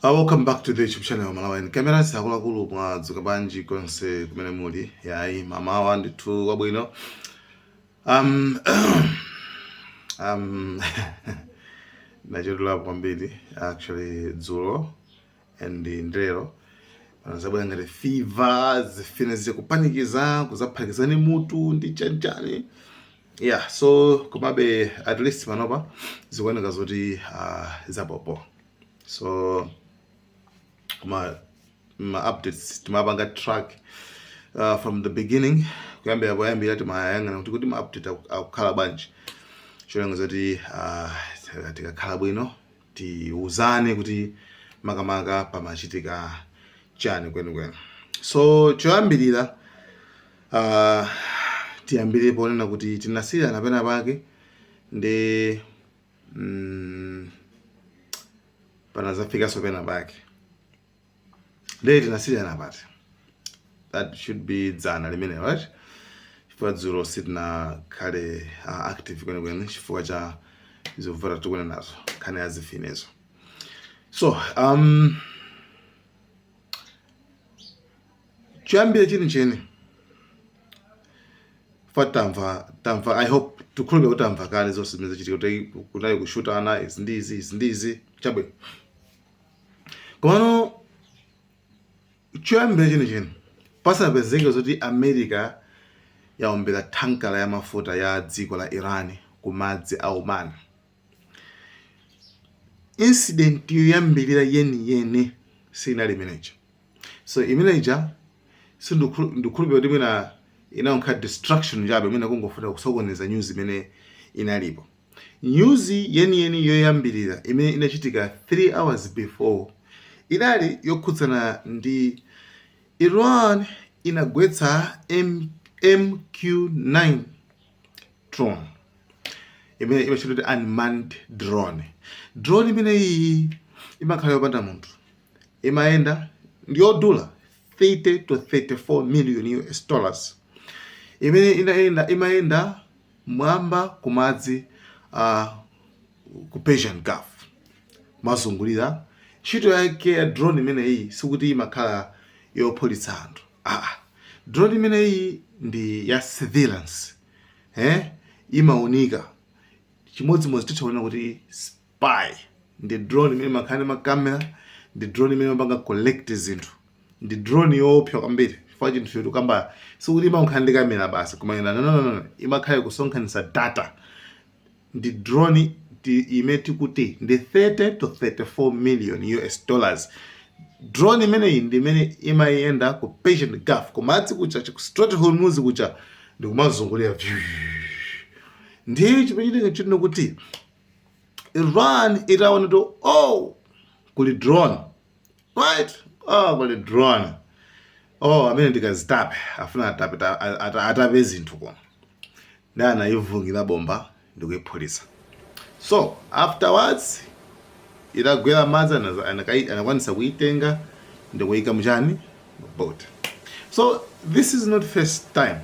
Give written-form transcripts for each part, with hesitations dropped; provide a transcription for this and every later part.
Welcome back to the YouTube channel Malawi Cameras. Akuluakulu, mwadzuka bwanji konse kumene muli? Yayi, mamawa ndithu wabwino. Nachedwerapo kwambiri actually dzulo and ndero panazabwera ngati fever, zifine zikupanikiza, kuzaphatikizani mutu ndi chanchani. Yeah, so komabe at least panopa zikuoneka zoti zapopo. So kuma ma updates timapanga track from the beginning, kuyambira poyambira timayang'ana kuti ma update akukhala bwanji, cholinga zoti tikakhala bwino tiuzane kuti makamaka pamachitika chani kwenikweni. So choyambirira, tiyambire ponena kuti tinasiyana pena pake ndi panazafikanso pena pake. Ndiye tinasiyana pati? That should be dzana limene, right? Chifukwa dzulo sitinakhale active kwenikweni chifukwa cha zovuta tikune nazo, nkhani ya zifinezo. So choyambira chenicheni fa tamva, I hope, tikhulupirira kuti tamva kale zonse zimene zachitika, kuti kunali kushutana, izi ndi izi, izi ndi izi. Chabwino, komano choyambira chenicheni, pasanapezeke zoti America yaombera tankala ya mafuta ya dziko la Iran ku madzi a Oman, incident yoyambirira yeniyeni sinali imeneja. So imeneja sindikhulupirira kuti mwina inaonkha distraction chabe, mwina kungofuna kusokoneza news imene inalipo. News yeniyeni yoyambirira imene inachitika 3 hours before inali yokhudzana ndi Iran inagwetsa MQ9 drone imene imatchedwa kuti unmanned drone. Drone imeneyi imakhala yopanda munthu, imayenda, ndiyodula, 30 to 34 million US dollars, imene inayenda, imayenda mwamba kumadzi ku Persian Gulf mazungulira. Ntchito yake ya drone imeneyi sikuti imakhala yophulitsa anthu. Drone imeneyi ndi ya surveillance, eh? Imaunika chimodzimodzi tithaona kuti spy. Ndi drone imene imakhala ndi makamera, ndi drone imene imapanga collect zinthu, ndi drone yoopsa kwambiri, chifukwa chinthu chotu kamba sikuti imakhala ndi kamera basi kumayenda. No, no, no, no. Imakhala kusonkhanitsa data. Ndi drone imene tikuti ndi 30 to 34 million US dollars. Drone imeneyi ndi imene imayenda ku Persian Gulf, kumadzi kucha, ku Strait Hormuz kucha, ndikumazungulira. Ndiye chimechitika chino kuti Iran itaona kuti, oh, kuli drone, right? Oh, kuli drone, oh, amene ndikazitape, afuna atape, atape zinthu kuno, ndi anayivungira bomba ndikuyiphulitsa. So afterwards itagwera madzi, anakwanisa kuitenga ndikuyika muchani, boat. So this is not first time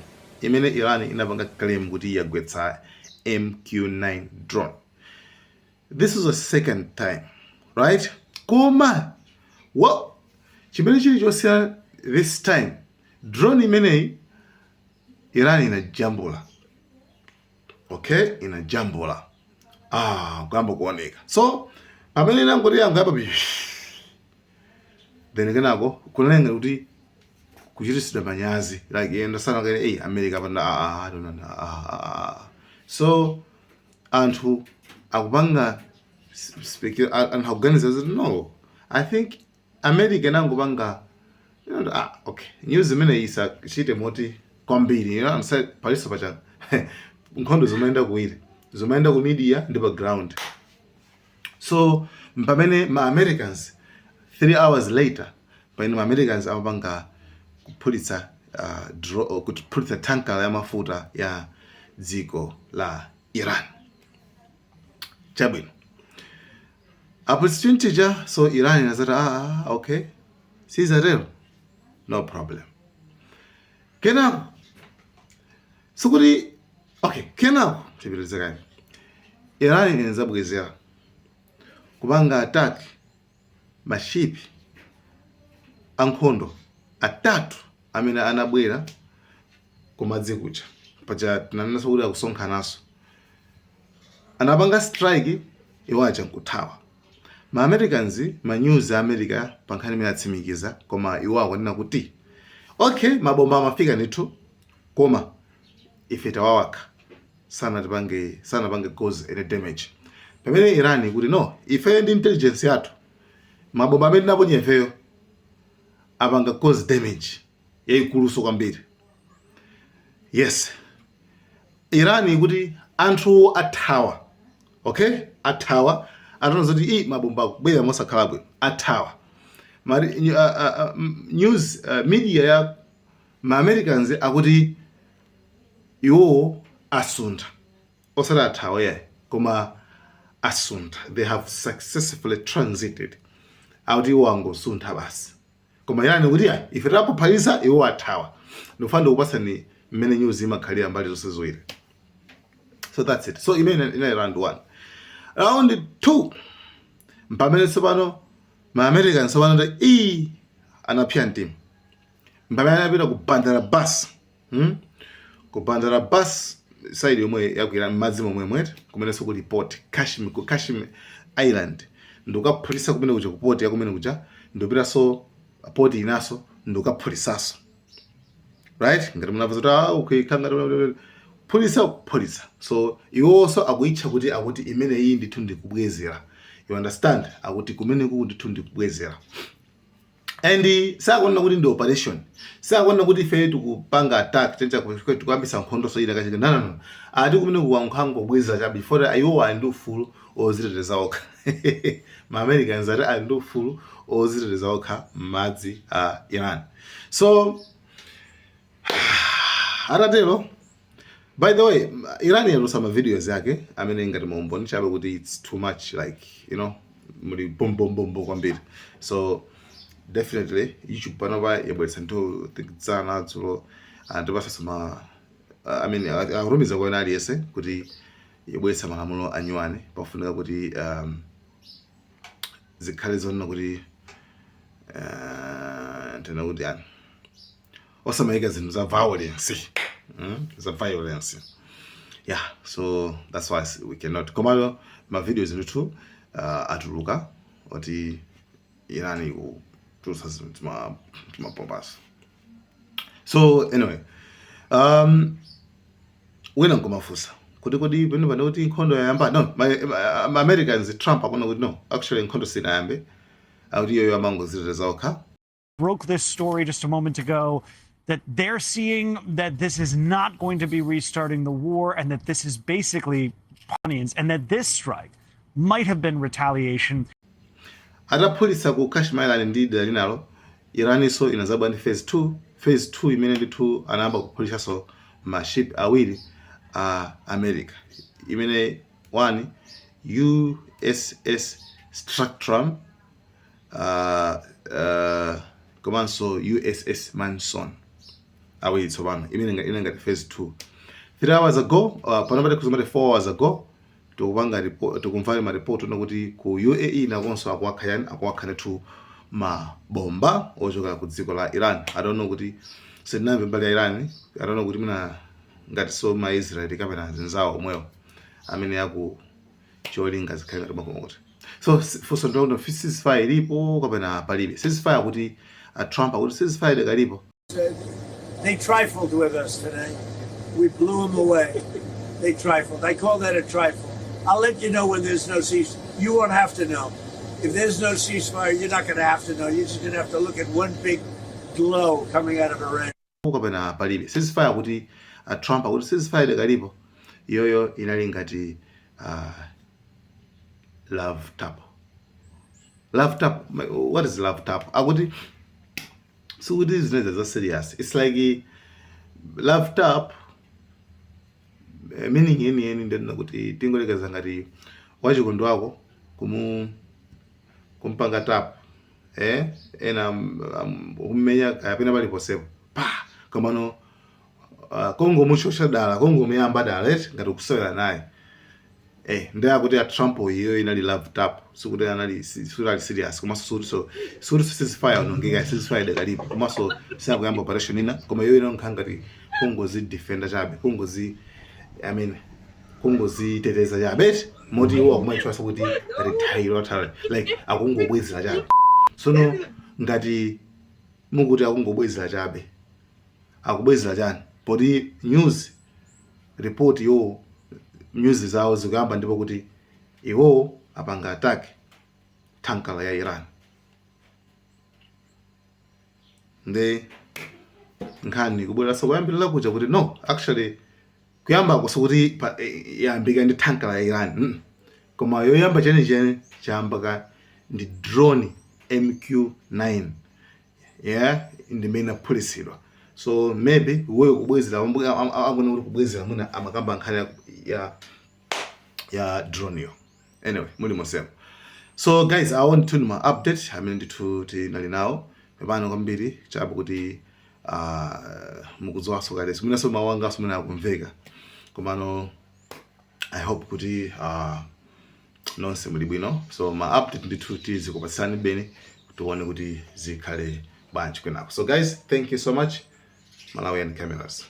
imene Iran inapanga claim kuti yagwetsa MQ9 drone. This is the second time, right? Koma well, chimene chili chosiyana this time, drone imeneyi Iran inajambula, okay, inajambula, kuyamba kuoneka. So pamene inangoti yango yapa, then kenako kunalenga kuti kuchitisidwa manyazi, like yenda sana kene, hey, America panda, ah, ah, no, no, ah, ah, ah. So anthu akupanga anthu akuganiza kuti, no, I think America inangopanga, okay, news imene isachite moti kwambiri, paliso pacha nkhondo zimayenda kuwiri, zimayenda ku media ndi pa ground. So pamene ma Americans 3 hours later, pamene ma Americans amapanga kuphulitsa kuphulitsa tankala ya mafuta ya dziko la Iran. Chabwino, aphulitsa chonchija. So Iran inazati, ah, okay, sizatero, no problem. Kenako sikuti, okay, kenako chipitirize, Iran inazabwezera kupanga attack. Mashipi ankhondo atatu amene anabwera kumadzi kuja, paja tinanenso kuti akusonkhananso, anapanga strike, iwo aja nkuthawa. Ma Americans, ma news a America pa nkhani imene atsimikiza, koma iwo akunena kuti okay, mabomba amafika ndithu, koma ife tawawakha, sanatipange, sanapange cause any damage. Pamene Iran kuti no, ife ndi intelligence yathu, mabomba amene tinaponya ifeyo apanga cause damage yayikuluso kwambiri. Yes, Iran ikuti anthu athawa. Okay, athawa ataona zoti i mabomba akubwera mosakhala bwino, athawa. News media ya ma Americans akuti iwowo asuntha, osati athawa yayi, koma asuntha. They have successfully transited. Akuti iwo angosuntha basi, koma Iran kuti ayi, ife taphaphalisa, iwo athawa. Ndikufana ndikupatsani mmene news imakhalira mbali zonse ziwiri. So that's it. So imene inali round one. Round two, mpamene tsopano ma Americans tsopano ndi i anapsya mtima, mpamene anapita ku Bandar Abbas, Ku Bandar Abbas, side yomwe yakwira m'madzi momwe mwete, kumenenso kuli port Qeshm, ku Qeshm Island, ndikukaphulitsa kumene kuja, ku port ya kumene kuja. Ndikupitanso port inaso, ndikukaphulisaso, right? Ngati munamva zoti ah, okay, khanga phulisa kuphulitsa. So iwonso akuyitcha kuti, akuti imene iyi ndithu ndikubwezera, you understand? Akuti kumeneku ndithu ndikubwezera, and sakuona kuti ndi operation, sakuona kuti ife tikupanga attack chencha, tikuyambisa nkhondo soyita kachike. No, no, no. Ati kumene kuwankhango kubwezera chabe before iwo ali ndi ufulu oziteteza okha. Ma Americans ati ali ndi ufulu oziteteza okha m'madzi a Iran. So atatero, by the way, Iran yatulutsa ma videos yake amene ngati maumboni chabe kuti it's too much, like muli bombombombo kwambiri. So definitely YouTube panopa yabweretsa nthu dzana, dzulo, andipasanso ma I mean, akutumiza kwa ena aliyense kuti yabweretsa malamulo anyuwani. Pafunika kuti zikhale zonena kuti tena kuti ani osamayika zinthu za violence, Za violence, yeah. So that's why we cannot. Komano ma videos ndithu atuluka oti Iran ikutulutsa timabombas. So anyway, wina nkumafunsa kuti kodi pano pano kuti nkhondo yayamba? No, ma Americans, Trump akuona kuti no, actually nkhondo sinayambe. Akuti iyoyo amangoziteteza okha. Broke this story just a moment ago that they're seeing that this is not going to be restarting the war and that this is basically Iranians and that this strike might have been retaliation. Ataphulitsa ku Qeshm Island ndi dera linalo, Iraninso inazabwa ndi phase 2. Phase 2 imene ndithu anayamba kuphulisanso ma ship awiri a America, imene one USS Stratcom komanso USS Manson, awiri tsopano. Imene ine ngati phase 2, 3 hours ago, pano pati kuzomati 4 hours ago, tikupanga report, tikumva ma report ona kuti ku UAE nakonso akuwakha yani, akuwakha ndithu mabomba ochokera ku dziko la Iran. I don't know kuti, sindinamve mbali ya Iran. I don't know kuti mina ngati so ma Israel kapena anzawo omwewo amene aku cholinga zikhale ngati makomokote. So funso ndilo, ceasefire ilipo kapena palibe ceasefire? Kuti Trump akuti ceasefire idakalipo. Said they trifled with us today. We blew them away. They trifled. I call that a trifle. I'll let you know when there's no cease. You won't have to know. If there's no ceasefire, you're not going to have to know. You're just going to have to look at one big glow coming out of Iran. Kapena palibe ceasefire? Kuti Trump akuti ceasefire idakalipo. Iyoyo inali ngati love tap, love tap. What is love tap? Akuti sikuti zineza za serious. It's like love tap, meaning yeniyeni ndinena kuti tingolekeza ngati wachikondi wako kumpanga tap, ena kumenya kapena paliponsepo pa, komano kongomushosha dala, kongomuyamba dala, eti ngati kusewera naye. Ndi akuti a Trump iyo inali love tap, sikuti anali sikuti ali serious, komanso sikuti ceasefire onongeka, ceasefire idakalipo, komanso sakuyamba operation ina, koma iyo inokhala ngati kungozi defender chabe, kungozi, I mean, kungoziteteza chabe, moti iwo akumaitchwaso kuti retaliatory, like akungobwezera chabe. Sono ngati mukuti akungobwezera chabe, akubwezera chani, poti news report yo, news zawo zikuyamba ndipo kuti iwo apanga attack tanker ya Iran? Nde nkhani kubweranso kuyambirira kuja kuti no, actually kuyambako sikuti yambika ndi tanker ya Iran, Koma yoyamba chenicheni chayambaka ndi drone MQ9, yeah, ndimene inaphulitsidwa. So maybe iweyo kubwezera, akuna kuti kubwezera mwina amakamba nkhani ya drone yo. Anyway, muli mosemo. So guys, awo ndithu ndi ma update amene ndithu tinali nawo. Pepano kwambiri chabe kuti mukudziwanso kale, mwinanso mawu angaso mwina akumveka, komano I hope kuti nonse muli bwino. So ma update ndithu tizikupatsani bene, tione kuti zikhale bwanji kwenako. So guys, thank you so much. Malawian Cameras.